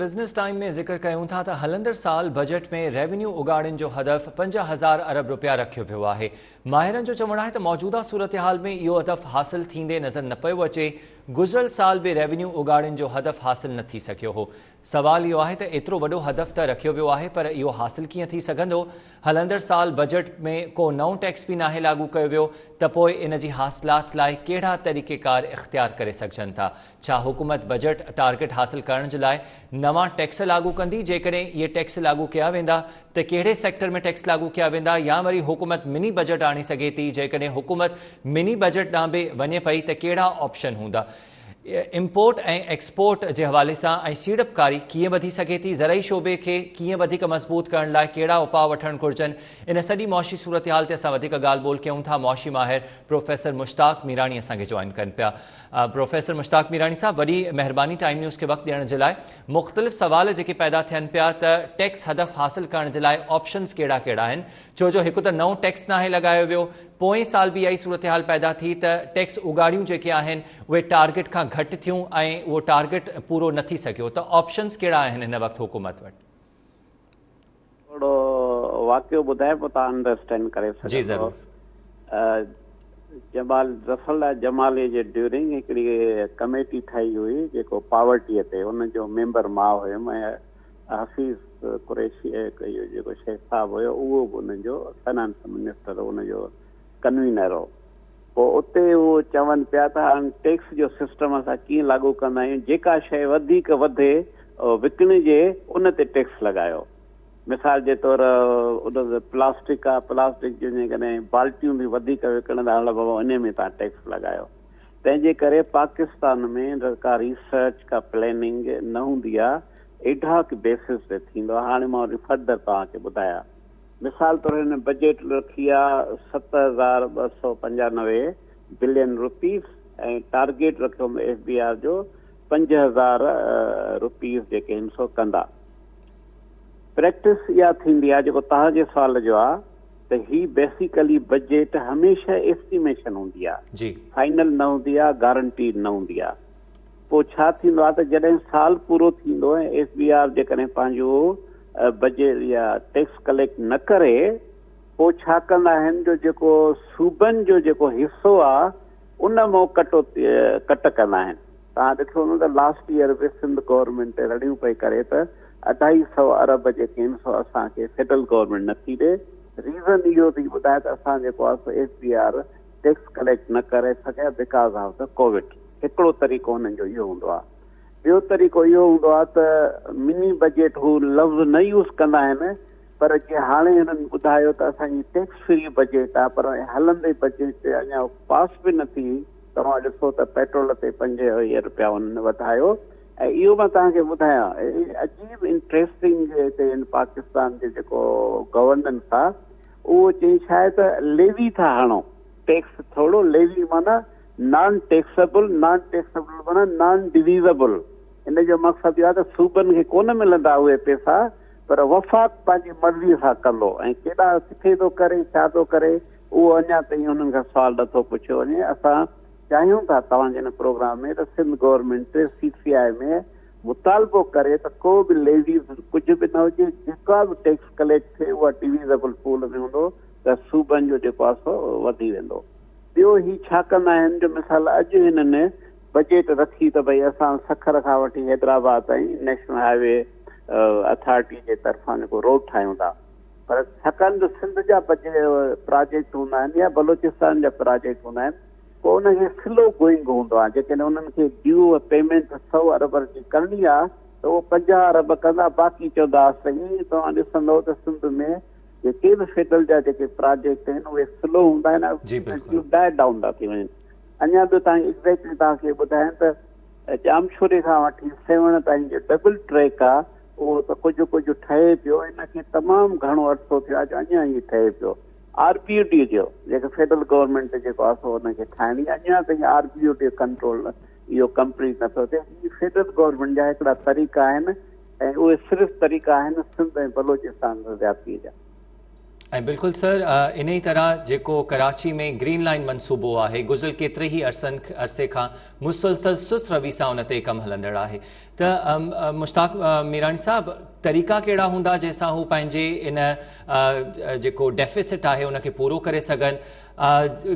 Business time ۾ ذڪر ڪيون ٿا ته هلندڙ سال بجيٽ ۾ ريونيو اوڳاڙين جو هدف 5000 ارب رپيا رکيو ويو آهي. ماهرن جو چوڻ آهي ته موجوده صورتحال ۾ اهو هدف حاصل ٿيندي نظر نه پيو اچي، گذريل سال به ريونيو اوڳاڙين جو هدف حاصل نه ٿي سگهيو هو. سوال اهو آهي ته ايترو وڏو هدف ته رکيو ويو آهي پر اهو حاصل ڪيئن ٿي سگهندو؟ هلندڙ سال بجيٽ ۾ ڪو نئون ٽيڪس به ناهي لاڳو ڪيو ويو ته پوء ان جي حاصلات لاء ڪهڙا طريقيڪار اختيار ڪري سگهجن ٿا؟ ڇا حڪومت بجيٽ ٽارگيٽ حاصل ڪرڻ جي لاء نوان ٽيڪس لاڳو ڪندي؟ جيڪڏهن اهي ٽيڪس لاڳو ڪيا ويندا ته ڪهڙي سيڪٽر ۾ ٽيڪس لاڳو ڪيا ويندا يا وري حڪومت مني بجيٽ آڻي سگهي ٿي؟ جيڪڏهن حڪومت مني بجيٽ ڏانهن به وڃي پئي ته ڪهڙا آپشن هوندا؟ امپورٽ ۽ ايڪسپورٽ جي حوالي سان ۽ سيڙپڪاري ڪيئن وڌي سگهي ٿي؟ زرعي شعبي کي ڪيئن وڌيڪ مضبوط ڪرڻ لاء ڪهڙا اپاء وٺڻ گهرجن؟ ان سڄي معاشي صورتحال تي اسان وڌيڪ ڳالهه ٻولهه ڪيون ٿا. معاشي ماهر پروفيسر مشتاق ميراڻي اسان کي جوائن ڪن پيا. پروفيسر مشتاق ميراڻي صاحب وڏي مهرباني ٽائيم نيوز کي وقت ڏيڻ جي لاء. مختلف سوال جيڪي پيدا ٿين پيا ته ٽيڪس هدف حاصل ڪرڻ جي لاء آپشنز ڪهڙا ڪهڙا آهن ڇو جو هڪ ته نئون ٽيڪس ناهي لڳايو ويو پوئين سال به اها ئي صورتحال پيدا ٿي ته ٽيڪس اوڳاڙيون جيڪي آهن اهي ٽارگيٽ کان گهٽ ٿيون ۽ اهو ٽارگيٽ پورو نه ٿي سگهيو ته آپشنز ڪهڙا آهن هن وقت حڪومت وٽ. ٿورو واقعو ٻڌائي پوء توهان انڊرسٽينڊ ڪري جي سگهندو. ضرور. جمال ظفر الله جمالي جي ڊيورنگ هڪڙي ڪميٽي ٺاهي هئي جيڪو پاورٽي تي ان جو ميمبر مان هيم ۽ حفيظ قريشي اهو جيڪو شيخ صاحب هيو اهو به ان جو فنانس منسٽر ان جو ڪنوينر هو پوء اتي هو چون پيا ته هاڻ ٽيڪس جو سسٽم اسان ڪيئن لاڳو ڪندا آهيون جيڪا شيء وڌيڪ وڌي وڪڻجي ان تي ٽيڪس لڳايو مثال جي طور ان پلاسٽڪ آ پلاسٽڪ جون جيڪڏهن بالٽيون به وڌيڪ وڪڻندا هل بابا انهي ۾ تان ٽيڪس لڳايو تنهن جي ڪري پاڪستان ۾ ڪا ريسرچ ڪا پلاننگ نه هوندي آ ايڊهاڪ بيسس تي ٿيندو آ هاڻي مان وري فردر توهان کي ٻڌايان مثال طور هن بجيٽ رکي آ 7295 بلين روپيز ۽ ٽارگيٽ رکيو ايف بي آر جو 5000 روپيز جيڪي هن سو ڪندا. پريڪٽس اها ٿيندي آ جيڪو توهان جي سوال جو آ ته هي بيسيڪلي بجيٽ هميشه ايسٽيميشن هوندي آ فائنل نه هوندي آ گارنٽيڊ نه هوندي آ. پوء ڇا ٿيندو آهي ته جڏهن سال پورو ٿيندو ۽ ايف بي آر جيڪڏهن پنهنجو بجيٽ يا ٽيڪس ڪليڪٽ نه ڪري پوء ڇا ڪندا آهن جو جيڪو صوبن جو جيڪو حصو آهي ان مان ڪٽو ڪٽ ڪندا آهن توهان ڏٺو هوندو ته لاسٽ ايئر به سنڌ گورنمينٽ رڙيون پئي ڪري ته اڍائي سئو ارب جيڪي آهن سو اسان کي فيڊرل گورنمينٽ نٿي ڏي ريزن اهو ٿي ٻڌائي ته اسان جيڪو آهي سو F B R tax collect نه ڪري سگهيا because of the Covid هڪڙو طريقو هنن جو اهو هوندو آهي ٻيو طريقو اهو هوندو آهي ته مني بجيٽ هو لفظ نه يوز ڪندا آهن پر جي هاڻي هنن ٻڌايو ته اسان جي ٽيڪس فري بجيٽ آهي پر هلندي بجيٽ اڃا پاس به نه ٿي توهان ڏسو ته پيٽرول تي 5 روپيا هنن وڌايو ۽ اهو مان توهان کي ٻڌايان عجيب انٽريسٽنگ هتي پاڪستان جو جيڪو گورننس آهي اهو چئي ڇا آهي ته ليوي ٿا هڻو ٽيڪس ٿورو ليوي معنيٰ نان ٽيڪسبل نان ٽيڪسبل معنيٰ نان ڊويزبل ان جو مقصد اهو آهي ته صوبن کي ڪونه ملندا اهي پيسا پر وفاق پنهنجي مرضي سان ڪندو ۽ ڪيڏا ڪٿي ٿو ڪري ڇا ٿو ڪري اهو اڃا تائين انهن کان سوال نٿو پڇيو وڃي اسان چاهيون ٿا توهان جي هن پروگرام ۾ ته سنڌ گورنمينٽ سي سي آء ۾ مطالبو ڪري ته ڪو به ليويز ڪجهه به نه هجي جيڪا به ٽيڪس ڪليڪٽ ٿئي اها ڊويزبل پول ۾ هوندو ته صوبن جو جيڪو آهي سو وڌي ويندو. ٻيو هي ڇا ڪندا آهن جو مثال اڄ هنن بجيٽ رکي ته ڀئي اسان سکر کان وٺي حيدرآباد تائين نيشنل هاء وي اٿارٽي جي طرفان جيڪو روڊ ٺاهيون ٿا پر ڇاڪاڻ جو سنڌ جا پراجيڪٽ هوندا آهن يا بلوچستان جا پراجيڪٽ هوندا آهن پوء ان کي سلو گوئنگ هوندو آهي جيڪڏهن انهن کي ڊيو پيمينٽ سئو ارب جي ڪرڻي آهي ته اهو 50 ارب ڪندا باقي چوندا سائين توهان ڏسندو ته سنڌ ۾ جيڪي به فيڊرل جا جيڪي پراجيڪٽ آهن اهي سلو هوندا آهن ۽ ڊائي ڊائون ٿا ٿي وڃن اڃا به توهان ايگزيڪٽلي توهان کي ٻڌايان ته ڄامشوري کان وٺي سيوهڻ تائين جو ڊبل ٽريڪ آهي اهو ته ڪجهه ڪجهه ٺهي پيو ان کي تمام گهڻو عرصو ٿيو آهي جو اڃا هي ٺهي پيو آر بي او ڊي جو جيڪو فيڊرل گورنمينٽ جيڪو آهي سو ان کي ٺاهڻي اڃا تائين R B O D control اهو ڪمپليٽ نٿو ٿئي هي فيڊرل گورنمينٽ جا هڪڙا طريقا آهن ۽ اهي صرف طريقا آهن سنڌ ۽ بلوچستان سان زيادتي جا. ۽ بلڪل سر انهي طرح جيڪو ڪراچي ۾ گرين لائين منصوبو آهي گذريل ڪيتري ئي عرصن عرصي کان مسلسل سست روي سان ان تي ڪم هلندڙ آهي ته مشتاق ميراڻي صاحب طريقا ڪهڙا هوندا جنهن سان هو پنهنجي ان جيڪو ڊيفيسٽ آهي ان کي پورو ڪري سگهن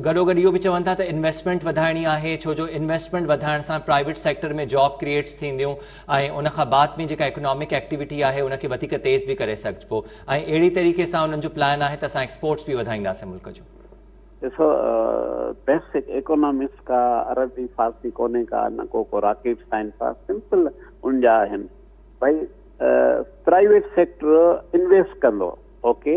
گڏوگڏ اهو به چون ٿا ته انويسٽمينٽ وڌائڻي آهي ڇو جو انويسٽمينٽ وڌائڻ سان پرائيويٽ سيڪٽر ۾ جاب ڪريئيٽس ٿينديون ۽ ان کان بعد ۾ جيڪا اڪنامڪ ايڪٽيوٽي آهي ان کي وڌيڪ تيز به ڪري سگهبو ۽ اهڙي طريقي سان انهن جو پلان آهي ته اسان ايڪسپورٽس به وڌائينداسين ملڪ جون. ڏسو بيسڪ ايڪونامڪس ڪا عربي فارسي ڪونهي ڪا نه ڪو ڪو راڪيٽ سائنس آ سمپل ان جا آهن ڀئي پرائيويٽ سيڪٽر انويسٽ ڪندو اوڪي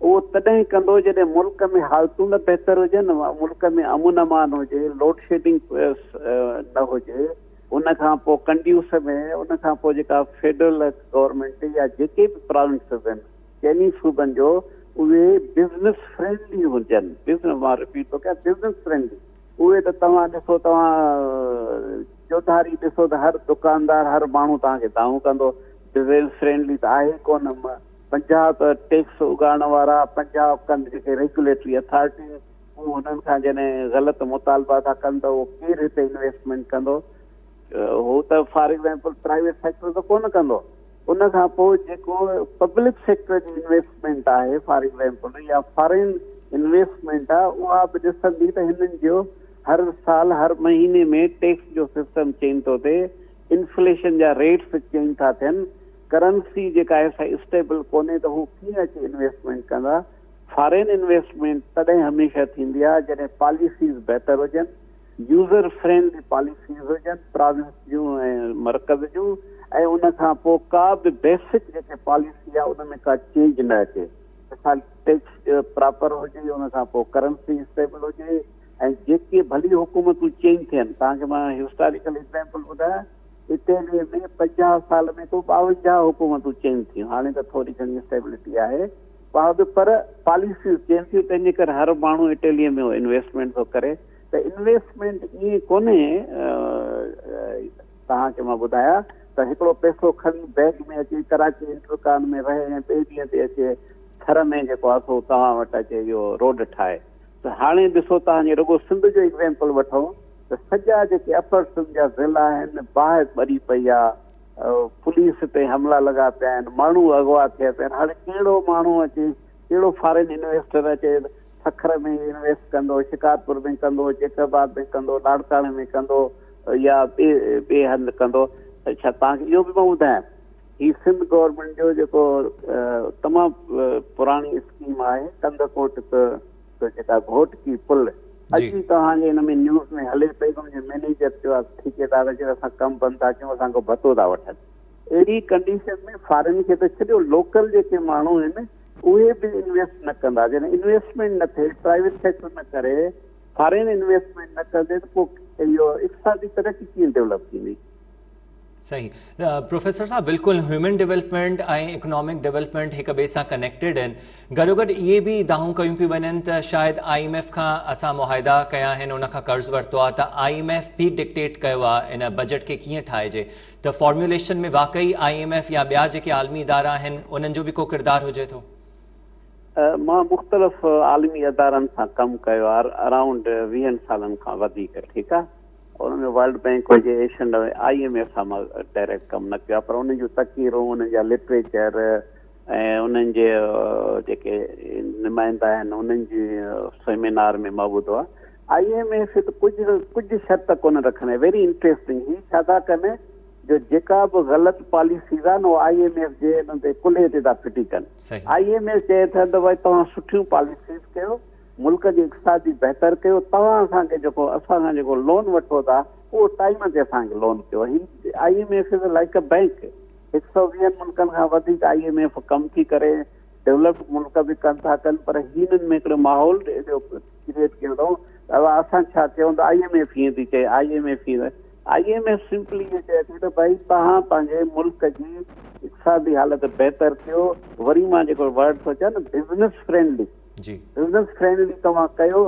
اهو تڏهن ڪندو جڏهن ملڪ ۾ حالتون نه بهتر هجن، ملڪ ۾ امن امان هجي، لوڊشيڊنگ نه هجي، ان کان پوء ڪنڊيوس ۾ ان کان پوء جيڪا فيڊرل گورنمينٽ يا جيڪي به پراونسز آهن چئني صوبن جو اهي بزنس فرينڊلي هجن، بزنس مان رپيٽ ٿو ڪيان بزنس فرينڊلي اهي ته توهان ڏسو توهان چوڌاري ڏسو ته هر دڪاندار هر ماڻهو توهان کي دانهون ڪندو بزنس فرينڊلي ته آهي ڪونه 50 ته ٽيڪس اڳاڙڻ وارا، 50 ڪن جيڪي ريگيوليٽري اٿارٽيون هو هنن کان جڏهن غلط مطالبا ٿا ڪن ته اهو ڪير هتي انويسٽمينٽ ڪندو؟ هو ته فار ايگزامپل پرائيويٽ سيڪٽر ته ڪونه ڪندو. ان کان پوء جيڪو پبلڪ سيڪٽر جي انويسٽمينٽ آهي فار ايگزامپل يا فارين انويسٽمينٽ آهي اها به ڏسندي ته هنن جو هر سال هر مهيني ۾ ٽيڪس جو سسٽم چينج ٿو ٿئي، انفليشن جا ريٽس چينج ٿا ٿين، ڪرنسي جيڪا آهي سا اسٽيبل ڪونهي ته هو ڪيئن اچي انويسٽمينٽ ڪندا، فارين انويسٽمينٽ تڏهن هميشه ٿيندي آهي جڏهن پاليسيز بهتر هجن، يوزر فرينڊلي پاليسيز هجن پراونس جون ۽ مرڪز جون ۽ ان کان پوء ڪا به بيسڪ جيڪي پاليسي آهي ان ۾ ڪا چينج نه اچي مثال ٽيڪس پراپر هجي ان کان پوء ڪرنسي اسٽيبل هجي ۽ جيڪي ڀلي حڪومتون چينج ٿين توهان کي مان هسٽاريڪل ايگزامپل ٻڌايان اٽليء ۾ 50 سال ۾ ڪو 52 حڪومتون چينج ٿيون، هاڻي ته ٿوري گهڻي اسٽيبلٽي آهي پر پاليسيون چينج ٿيون، تنهن جي ڪري هر ماڻهو اٽليء ۾ انويسٽمينٽ ٿو ڪري ته انويسٽمينٽ ائين ڪونهي توهان کي مان ٻڌايان ته هڪڙو پئسو کڻي بيگ ۾ اچي ڪراچي انٽرڪان ۾ رهي ۽ ٻئي ڏينهن تي اچي ٿر ۾ جيڪو آهي سو توهان وٽ اچي اهو روڊ ٺاهي ته هاڻي ڏسو توهان جي رڳو سنڌ جو ايگزيمپل وٺون ته سڄا جيڪي اپر سنڌ جا ضلعا آهن باهه ٻري پئي آ، پوليس تي حملا لڳا پيا آهن، ماڻهو اغوا ٿيا پيا آهن، هاڻي ڪهڙو ماڻهو اچي ڪهڙو فارين انويسٽر اچي سکر ۾ انويسٽ ڪندو، شڪارپور ۾ ڪندو، جيڪب آباد ۾ ڪندو، لاڙڪاڻي ۾ ڪندو يا ٻئي ٻئي هنڌ ڪندو. اڇا توهان کي اهو به مان ٻڌايان هي سنڌ گورنمينٽ جو جيڪو تمام پراڻي اسڪيم آهي ڪنڌڪوٽ ته جيڪا گهوٽڪي پل اڄ به توهان جي هن ۾ نيوز ۾ هلي پئي ته منهنجي مئنيجر چيو آهي ٺيڪيدار چيو اسان ڪم بند ٿا ڪيون اسان کان ڀتو ٿا وٺن اهڙي ڪنڊيشن ۾ فارين کي ته ڇڏيو لوڪل جيڪي ماڻهو آهن اهي به انويسٽ نه ڪندا جڏهن انويسٽمينٽ نه ٿئي پرائيويٽ سيڪٽر نه ڪري فارين انويسٽمينٽ نه ڪندي ته پوء اهو اقتصادي ترقي ڪيئن ڊولپ ٿيندي. صحيح پروفيسر صاحب بلڪل هيومن ڊولپمينٽ ۽ اڪنامڪ ڊولپمينٽ هڪ ٻئي سان ڪنيڪٽيڊ آهن گڏوگڏ اهي به دانهون ڪيون پيون وڃن ته شايد I M F کان اسان معاهدا ڪيا آهن ان کان قرض ورتو آهي ته I M F به ڊڪٽيٽ ڪيو آهي ان بجيٽ کي ڪيئن ٺاهجي ته فارموليشن ۾ واقعي I M F يا ٻيا جيڪي عالمي ادارا آهن انهن جو به ڪو ڪردار هجي ٿو. مان مختلف عالمي ادارن سان ڪم ڪيو آهي اراونڊ ويهن سالن کان وڌيڪ ٺيڪ آهي ان ۾ ورلڊ بئنڪ هجي ايشين هجي I M F سان مان ڊائريڪٽ ڪم نه ڪيو آهي پر انهن جون تقريرون انهن جا لٽريچر ۽ انهن جي جيڪي نمائندا آهن انهن جي سيمينار ۾ مان ٻڌو آهي I M F ته ڪجهه ڪجهه شرط ڪونه رکندا ويري انٽريسٽنگ هي ڇا ٿا ڪن جو جيڪا به غلط پاليسيز آهن اهو I M F جي انهن تي ڪلهي تي ٿا ڦٽي ڪن I M F چئي ٿا ته ڀائي توهان سٺيون پاليسيز ڪيو ملڪ جي اقتصادي بهتر ڪيو، توهان اسان کي جيڪو اسان کان جيڪو لون وٺو ٿا اهو ٽائيم تي اسان کي لون ڪيو. هي I M F is like a bank, هڪ سئو ويهن ملڪن کان وڌيڪ I M F ڪم ٿي ڪري، ڊولپڊ ملڪ به ڪن ٿا ڪن پر هنن ۾ هڪڙو ماحول اهڙو ڪريئيٽ ڪيو اٿئون ته اسان ڇا چئون ته I M F هيئن ٿي چئي I M F هيئن I M F simply اهو چئي ٿي ته ڀائي توهان پنهنجي ملڪ جي اقتصادي حالت بهتر ڪيو وري مان جيڪو ورڊ ٿو چوان نه بزنس فرينڊلي جي بزنس فرينڊلي توهان ڪيو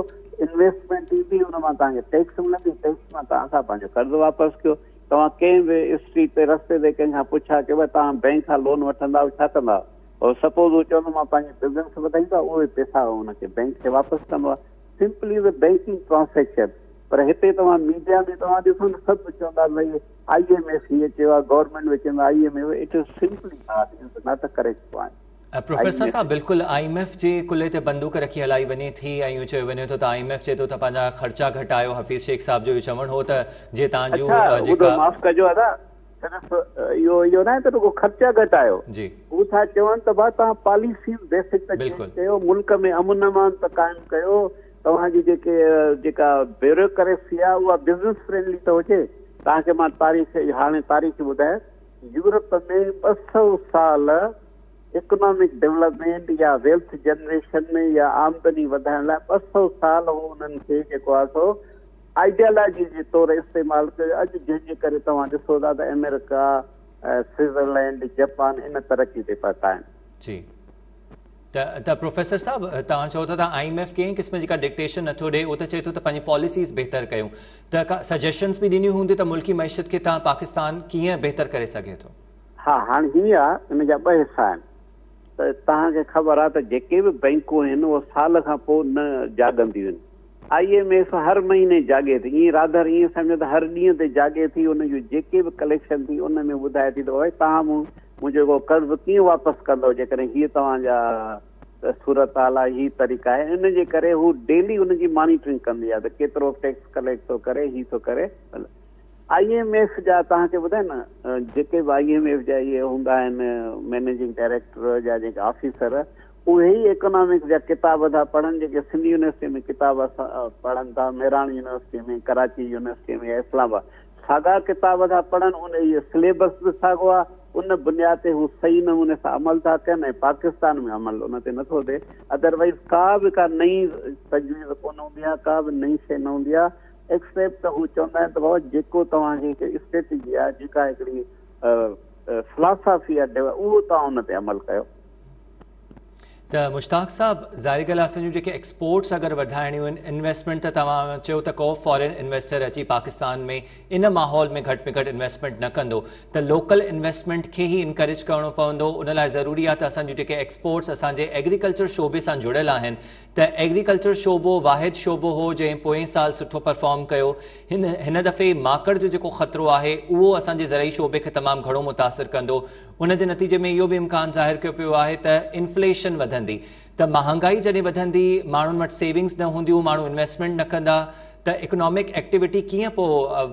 انويسٽمينٽ ايندي ان مان توهان کي ٽيڪس ملندي ٽيڪس مان توهان کان پنهنجو قرض واپس ڪيو توهان ڪنهن به اسٽريٽ تي رستي تي ڪنهن کان پڇا ڪيو ڀاء توهان بينڪ کان لون وٺندا آهيو ڇا ڪندا آهيو اور سپوز هو چوندو مان پنهنجي بزنس وڌائيندو آهي اهي پيسا ان کي بينڪ کي واپس ڪندو آهي سمپلي از بينڪنگ ٽرانسيڪشن پر هتي توهان ميڊيا ۾ توهان ڏسو نه سڀ چوندا ڀئي I M F هيئن چيو آهي گورنمينٽ به چوندو I M F it is simply not is not a correct point. Professor صاحب بلڪل I M F جي ڪلهي تي بندوق رکي هلائي وڃي ٿي ۽ اهو چيو وڃي ٿو ته I M F چئي ٿو ته پنهنجا خرچا گهٽايو حفيظ شيخ صاحب جو اهو چوڻ هو ته جي تان جون اڇا ٻڌو جيڪا معاف ڪجو ادا صرف اهو اهو ناهي ته رڳو خرچا گهٽايو جي هو ٿا چون ته ڀا توهان پاليسيز بيسڪ ته چينج بلڪل ڪيو ملڪ ۾ امن امان ته قائم ڪيو توهان جي جيڪي جيڪا بيوروڪريسي آهي اها بزنس فرينڊلي ته هجي توهان کي مان تاريخ هاڻي تاريخ ٻڌايان يورپ ۾ 200 سال اڪنامڪ ڊولپمينٽ يا ويلٿ جنريشن ۾ يا آمدني وڌائڻ لاء 200 سال هو انهن کي جيڪو آهي سو آئيڊيالاجي جي طور استعمال ڪيو اڄ جنهن جي ڪري توهان ڏسو ٿا ته آمريڪا، سوئٽزرلينڊ، جپان ان ترقي تي پهتا آهن. جي ته ته پروفيسر صاحب توهان چئو ٿا ته I M F ڪنهن قسم جي ڪا ڊڪٽيشن نٿو ڏئي اهو ته چئي ٿو ته پنهنجي پاليسيز بهتر ڪيون ته ڪا سجيشنز به ڏنيون هونديون ته ملڪي معيشت کي توهان پاڪستان ڪيئن بهتر ڪري سگهي ٿو. ها هاڻ هيئن آ ان جا ٻه حصا آهن ته توهان کي خبر آ ته جيڪي به بئنڪون آهن اهي سال کان پوء نه جاڳنديون آهن I M F هر مهيني جاڳي ٿي ائين راڌر ائين سمجهو ته هر ڏينهن تي جاڳي ٿي ان جون جيڪي به ڪليڪشن ٿي ان ۾ ٻڌائي ٿي ته ڀائي توهان مون منهنجو اهو قرض ڪيئن واپس ڪندؤ جيڪڏهن هيء توهان جا صورتحال آهي هي طريقا آهي ان جي ڪري هو ڊيلي ان جي مانيٽرنگ ڪندي آهي ته ڪيترو ٽيڪس ڪليڪٽ ٿو ڪري هي ٿو ڪري I M F جا توهان کي ٻڌايان نه جيڪي به I M F جا اهي هوندا آهن مئنيجنگ ڊائريڪٽر يا جيڪي آفيسر اهي ئي ايڪانامڪس جا ڪتاب ٿا پڙهن جيڪي سنڌ يونيورسٽي ۾ ڪتاب پڙهن ٿا مهراڻ يونيورسٽي ۾ ڪراچي يونيورسٽي ۾ يا اسلام آباد ساڳا ڪتاب ٿا پڙهن ان اهي سليبس به ساڳو آهي ان بنياد تي هو صحيح نموني سان عمل ٿا ڪن ۽ پاڪستان ۾ عمل ان تي نٿو ٿئي ادروائز ڪا به ڪا نئين تجويز ڪونه هوندي آهي ڪا به نئين شيء نه هوندي آهي ايڪسيپٽ ته هو چوندا آهن ته بابا جيڪو توهان جي هڪ اسٽريٽجي آهي جيڪا هڪڙي فلاسافي آهي اهو توهان ان تي عمل ڪيو. ته مشتاق صاحب ظاهري ڳالهه اسان جون جيڪي ايڪسپورٽس اگر وڌائڻيون آهن انويسٽمينٽ ته توهان چيو ته ڪو فارين انويسٽر اچي پاڪستان ۾ ان ماحول ۾ گهٽ ۾ گهٽ انويسٽمينٽ نه ڪندو ته لوڪل انويسٽمينٽ کي ئي انڪريج ڪرڻو پوندو ان لاء ضروري آهي ته اسان جون جيڪي ايڪسپورٽس اسان جي ايگريڪلچر شعبي سان جڙيل آهن ته ايگريڪلچر شعبو واحد شعبو هو جنهن پوئين سال سٺو پرفارم ڪيو، هن هن دفعي ماڪڙ جو جيڪو خطرو آهي اهو اسان جي زرعي شعبي کي تمام گهڻو متاثر ڪندو، ان جي نتيجي ۾ اهو به امڪان ظاهر ڪيو پيو آهي ته انفليشن وڌندي ته مهانگائي جڏهن وڌندي ماڻهن وٽ سيونگز نه هونديون ماڻهو انويسٽمينٽ نه ڪندا ته اڪنامڪ ايڪٽيوٽي ڪيئن پوء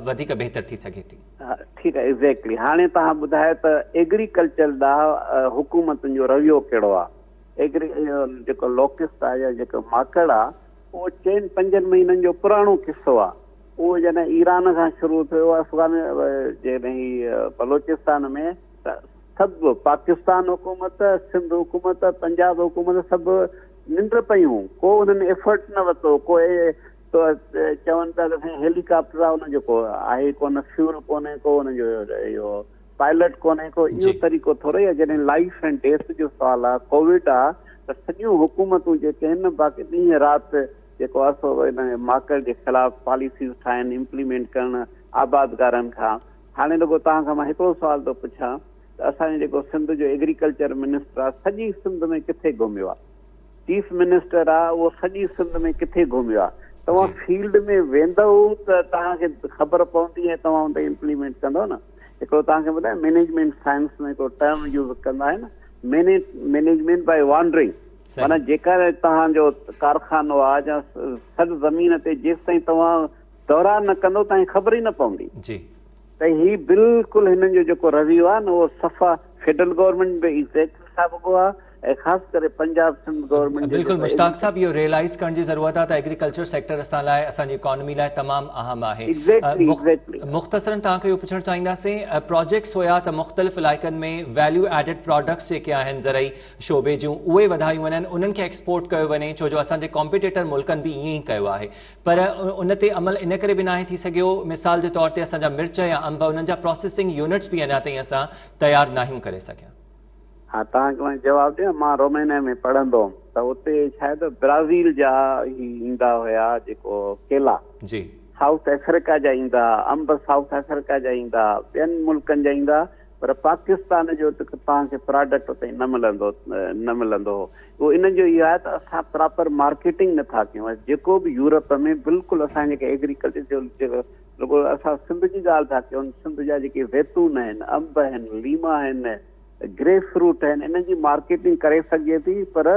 وڌيڪ بهتر ٿي سگهي ٿي. ها ٺيڪ آهي ايگزيڪٽلي هاڻي توهان ٻڌايو ته ايگريڪلچر ڏانهن حڪومتن جو رويو ڪهڙو آهي؟ ايگري اهو جيڪو لوڪسٽ آ يا جيڪو ماڪڙ آ اهو چئن پنجن مهينن جو پراڻو قصو آ. اهو جڏهن ايران کان شروع ٿيو افغان جڏهن هي بلوچستان ۾ ته سڀ پاڪستان حڪومت، سنڌ حڪومت، پنجاب حڪومت سڀ ننڊ پيون ڪو انهن ايفرٽ نه ورتو ڪو چون پيا ته سائين هيليڪاپٽر آ ان جو ڪو آهي ڪونه فيول ڪونهي ڪو ان جو اهو پائلٽ ڪونهي ڪو اهو طريقو ٿورئي آهي جڏهن لائيف ۽ ڊيٿ جو سوال آهي ڪووڊ آهي ته سڄيون حڪومتون جيڪي آهن نه باقي ڏينهن رات جيڪو آهي سو ان ماڪڙ جي خلاف پاليسيز ٺاهن امپليمينٽ ڪرڻ آبادگارن کان هاڻي رڳو توهان کان مان هڪڙو سوال ٿو پڇان ته اسان جو جيڪو سنڌ جو ايگريڪلچر منسٽر آهي سڄي سنڌ ۾ ڪٿي گهميو آهي چيف منسٽر آ اهو سڄي سنڌ ۾ ڪٿي گهميو آ توهان فيلڊ ۾ ويندؤ ته توهان کي خبر پوندي ۽ توهان ان تي امپليمينٽ ڪندؤ نه هڪڙو توهان کي ٻڌايان مينيجمينٽ سائنس ۾ هڪڙو ٽرم يوز ڪندا آهن مينيجمينٽ بائي وانڊرنگ معنيٰ جيڪا توهان جو ڪارخانو آ يا سر زمين تي جيستائين توهان دورا نه ڪندو توهان کي خبر ئي نه پوندي جي ته هي بلڪل هنن جو جيڪو رويو آهي نه اهو صفا فيڊرل گورنمينٽ به ايگزيڪٽلي ساڳو آهي ۽ خاص ڪري پنجاب سنڌ گورنمينٽ جو بلڪل مشتاق صاحب اهو ريئلائز ڪرڻ جي ضرورت آهي ته ايگريڪلچر سيڪٽر اسان لاء اسان جي اڪانومي لاء تمام اهم آهي ايگزيڪٽلي مختصرا توهان کي اهو پڇڻ چاهينداسين پراجيڪٽس هيا ته مختلف علائقن ۾ ويليو ايڊڊ پراڊڪٽس جيڪي آهن زرعي شعبي جون اهي وڌايون وڃن انهن کي ايڪسپورٽ ڪيو وڃي ڇو جو اسان جي ڪامپيٽيٽر ملڪن به ائين ئي ڪيو آهي پر ان تي عمل ان ڪري به ناهي ٿي سگهيو، مثال جي طور تي اسان جا مرچ يا انب انهن جا پراسيسنگ يونٽس به اڃا تائين اسان تيار ناهيون ڪري سگهيا. ها توهان کي مان جواب ڏيان مان رومينيا ۾ پڙهندو هوم ته اتي شايد برازيل جا هي ايندا هيا جيڪو ڪيلا جي. سائوٿ افريقا جا ايندا انب سائوٿ افريقا جا ايندا ٻين ملڪن جا ايندا پر پاڪستان جو توهان کي پراڊڪٽ اتي نه ملندو نه ملندو هو. اهو ان جو اهو آهي ته اسان پراپر مارڪيٽنگ نه ٿا ڪيون جيڪو به يورپ ۾ بلڪل اسان جيڪي ايگريڪلچر جو جيڪو رڳو اسان سنڌ جي ڳالهه ٿا ڪيون سنڌ جا جيڪي زيتون آهن انب آهن ليما آهن گريپ فروٽ آهن انهن جي مارڪيٽنگ ڪري سگهجي ٿي پر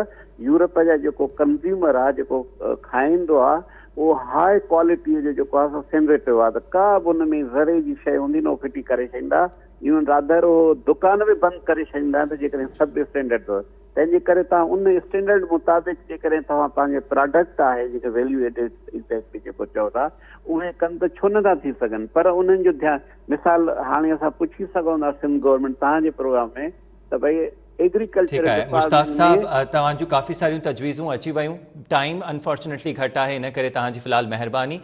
يورپ جا جيڪو ڪنزيومر آهي جيڪو کائيندو آهي اهو هاء ڪوالٽي جو جيڪو آهي سو سينسيٽو آهي ته ڪا به ان ۾ ذري جي شيء هوندي نه اهو ڦٽي ڪري ڇڏيندا ايون رادر اهو دڪان به بند ڪري ڇڏيندا آهن ته جيڪڏهن سب اسٽينڊرڊ اٿو تنهن جي ڪري توهان ان اسٽينڊرڊ مطابق جيڪڏهن توهان پنهنجي پراڊڪٽ آهي جيڪي ويليو ايڊيڊ ايگزيڪٽلي جيڪو چئو ٿا اهي ڪن ته ڇو نٿا ٿي سگهن پر انهن جو ڌيان مثال هاڻي اسان پڇي سگهون ٿا سنڌ گورنمينٽ توهان جي پروگرام ۾ ته ڀئي ايگريڪلچر ٺيڪ آهي مشتاق صاحب توهان جون ڪافي ساريون تجويزون اچي ويون ٽائيم انفارچونيٽلي گهٽ آهي ان ڪري توهان جي في الحال مهرباني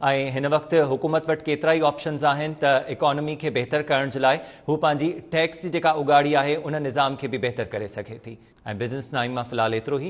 ۽ هن وقت حڪومت وٽ ڪيترا ئي آپشنز آهن ته اڪانومي کي بهتر ڪرڻ جي لاء هو پنهنجي ٽيڪس جي جيڪا اڳاڙي آهي ان نظام کي به بهتر ڪري سگهي ٿي ۽ بزنس نائين مان في الحال ايترو ئي.